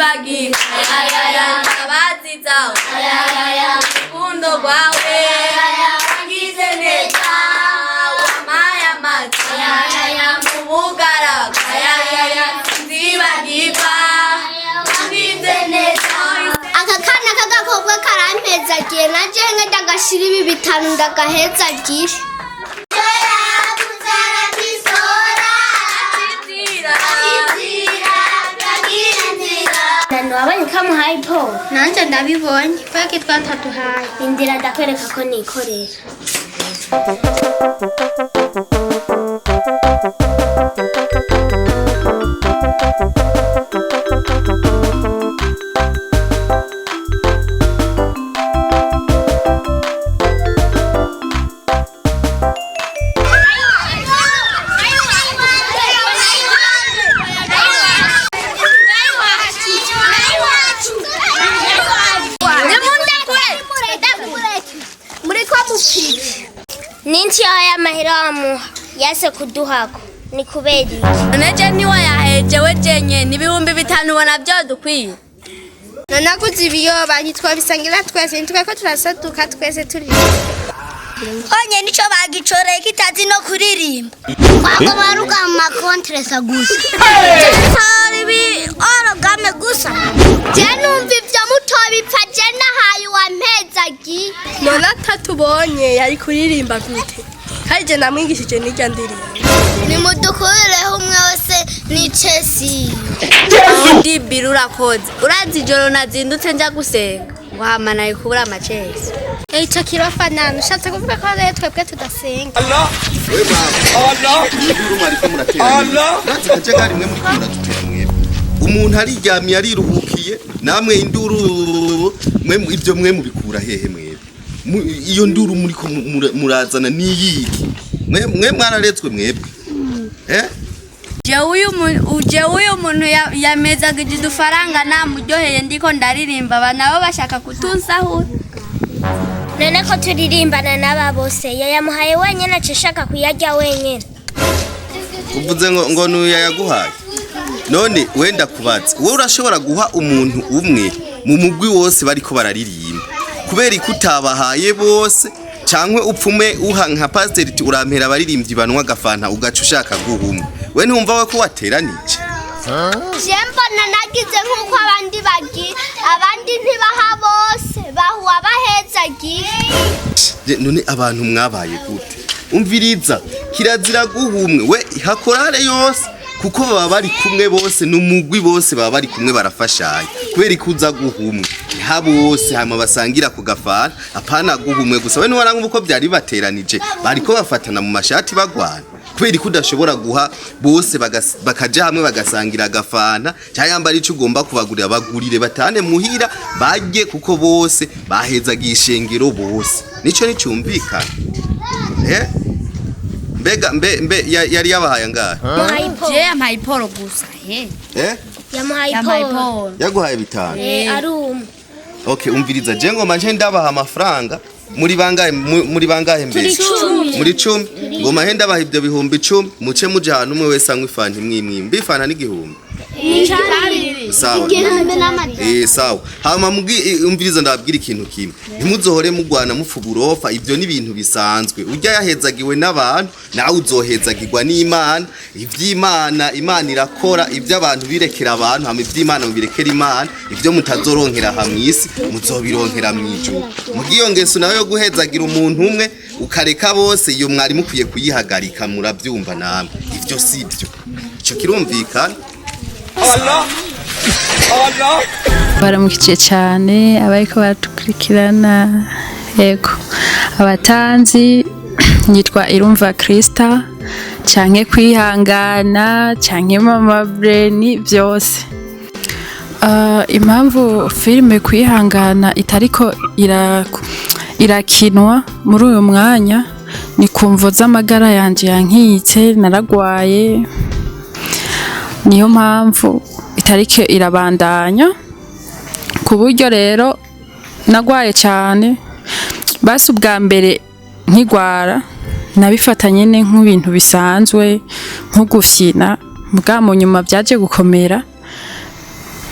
Sinzibagirwa imbabazi zawe, urukundo rwawe. Wagize neza, wampaye amazi mu bugaragwa. Sinzibagirwa, wagize neza. Aka kana k'agakobwa karampezagiye, naje ndagashira ibi 5 ndagahezagiye. Wabonye ko amuhaye ipo? Nanjye ndabibonye kubera ko twataduhaye. Indira, ndakwereka ko nikorera. Muriko mupiki? Ninshi aya mahera wamuha yase kuduhako ni kubera iki? None je ntiwayaheje we jenyene? 5000 ubona vyodukwiye? Nanaguze ibiyoba, ntitwabisangira twese, ntitweko turasaduka twese turi. Onye nico bagicoreye kitazi no kuririmba. Twagoma baruka mu makontresa gusa. Tora ibi orogame gusa. Je numva ivyo mutobipfa, je nahaye uwampezagiye. None atatubonye yari kuririmba gute? Kandi je namwigishije n'irya ndirimbo. Nimudukureho umwe wese n'icesi. Undi biri urakoze. Urazi ijoro nazindutse nja gusenga, wama naye kubura amacesi. Ico kirofanana ushatse kuvuga ko rero twebwe tudasenga? We mama, induru mwariko muratera, natwe akajagari mwe muriko muradutera mwebwe. Umuntu ariryamye ariruhukiye, namwe induru. Mwe ibyo mwe mubikura hehe mwebwe? Iyo nduru muriko murazana niyiki? Mwe mwararetswe mwebwe, eh? Jewe uyu muntu yamezaga udufaranga namuryoheye, ndiko ndaririmba, aba nabo bashaka kutunsahura. None ko turirimbana n'aba bose, yayamuhaye wenyene, aca ashaka kuyarya wenyene. Uvuze ngo nuya yaguhaye. None wenda kubaza, wowe urashobora guha umuntu umwe mu mugwi wose bariko bararirimba? Kubera ko utabahaye bose, cankwe upfume uha nka pasiteri uti urampera abaririmbyi banwa agafanta, ugaca ushaka guha umwe? We ntumva we ko wateranije? Je mbona nagize nk'uko abandi bagira. Abandi ntibaha bose, bahuwa bahezagiye. None abantu mwabaye gute? Umviriza, kirazira guha umwe we hakorare yose, kuko baba bari kumwe bose n'umugwi bose, baba bari kumwe barafashanya. Kubera ko uza guha umwe, nta bose hama basangira ku gafana, apana guha umwe gusa. We ntiwaranga uko byari bateranije, bariko bafatana mu mashati bagwana. Kubera ko udashobora guha bose bakaja hamwe bagasangira agafana, cyangwa yambara ico ugomba kubagurira, bagurire batane muhira barye, kuko bose bahezaga ishengero bose. Nico nicyumvikana, eh? Mbega mbe yari yabahaye angahe? Yamuhaye ipo. Je yampaye iporo gusa he. Eh? Yamuhaye Yampaye ipo. iporo. Yaguhaye 5? Eh, ari umwe. Okay, umviriza, je ngoma nje ndabaha amafaranga. Muri bangahe? Muri bangahe mbere? 10. Muri 10. Ngoma he ndabaha ibyo 10,000, muce muje ahantu umwe wese anywa ifanta imwe imwe. Mbi ifanta n'igihumbi, sawa? 1000 n'amajana. Eh, sawa. Hama umviriza, ndababwira ikintu kimwe: ntimuzohore mugwana mupfa uburofa. Ibyo ni ibintu bisanzwe. Urya yahezagiwe n'abantu, nawe uzohezagirwa n'Imana. Ivy'Imana, Imana irakora. Ivy'abantu birekera abantu, hama ivy'Imana mubirekera Imana. Ivyo mutazoronkera aha mw'isi muzobironkera mw'ijuru. Mugiyo ngeso nawe yo guhezagira umuntu umwe ukareka bose, iyo mwari mukwiye kuyihagarika. Murabyumva namwe, ivyo si byo. Ico kirumvikana. Baramukije cyane abariko baradukurikirana. Yego, abatanzi nyitwa Irumva Krista, canke kwihangana, canke Mama Breni, byose. Impamvu filime Kwihangana itariko irakinwa muri uyu mwanya ni ku mvo z'amagara yanje yankitse, naragwaye, niyo mpamvu itariko irabandanya. Ku buryo rero nagwaye cyane, basi ubwa mbere nkigwara nabifata nyene nk'ibintu bisanzwe, nko gufyina, bwa mu nyuma byaje gukomera.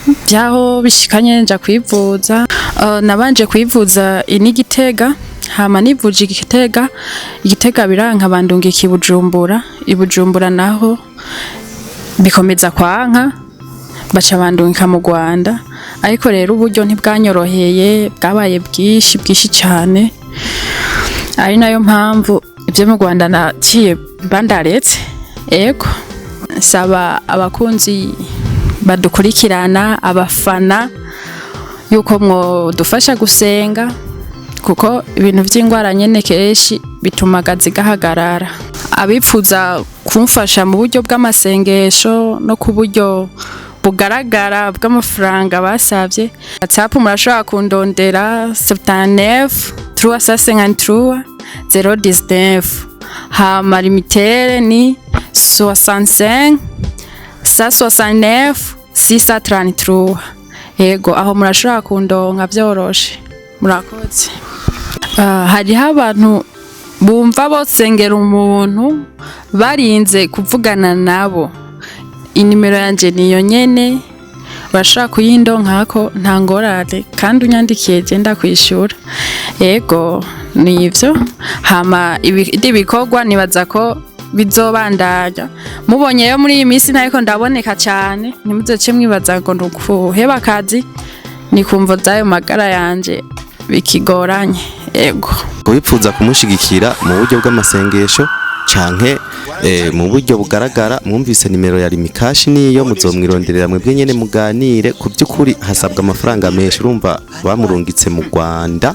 Byaho bishikanye nja kwivuza. Nabanje kwivuza ini Gitega, hama nivuje Igitega, Igitega biranka, bandungika i Bujumbura. I Bujumbura naho bikomeza kwanka, baca bandungika mu Rwanda. Ariko rero uburyo ntibwanyoroheye, bwabaye bwinshi bwinshi cyane, ari nayo mpamvu ibyo mu Rwanda naciye bandaretse. Ego, nsaba abakunzi badukurikirana, abafana, yuko mwodufasha gusenga, kuko ibintu by'indwara nyene kenshi bituma akazi gahagarara. Abipfuza kumfasha mu buryo bw'amasengesho no ku buryo bugaragara bw'amafaranga basabye, WhatsApp murashobora kundondera 79 353 019, hama Lumitel ni 65 169 633. Yego, aho murashobora kundonka byoroshe. Murakoze. Hariho abantu bumva bosengera umuntu barinze kuvugana nabo. Inimero yanje niyo nyene, urashobora kuyindonkako, nta ngorane, kandi unyandikiye je ndakwishura. Yego, nivyo. Hama ibindi bikorwa nibaza ko bizobandanya. Mubonyeyo muri iyi minsi ntariko ndaboneka cyane, ntimuzoce mwibaza ngo ndukuheba akazi, ni kumvo z'ayo magara yanje bikigoranye. Yego. Ubipfuza kumushigikira mu buryo bw'amasengesho canke mu buryo bugaragara, mwumvise nimero ya Lumicash, niyo muzomwironderera mwebwe nyene muganire. Ku by'ukuri hasabwa amafaranga menshi. Urumva bamurungitse mu Rwanda,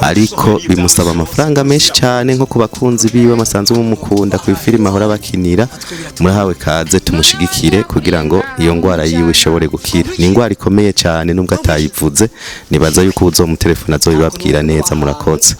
ariko bimusaba amafaranga menshi cyane. Nko ku bakunzi biwe basanzwe mumukunda ku ifilime ahora bakinira, murahawe kaze tumushigikire kugira ngo iyo ngwara yiwe ishobore gukira. Ni ingwara ikomeye cyane, nubwo atayivuze, nibaza yuko uzomutelefona azobibabwira neza. Murakoze.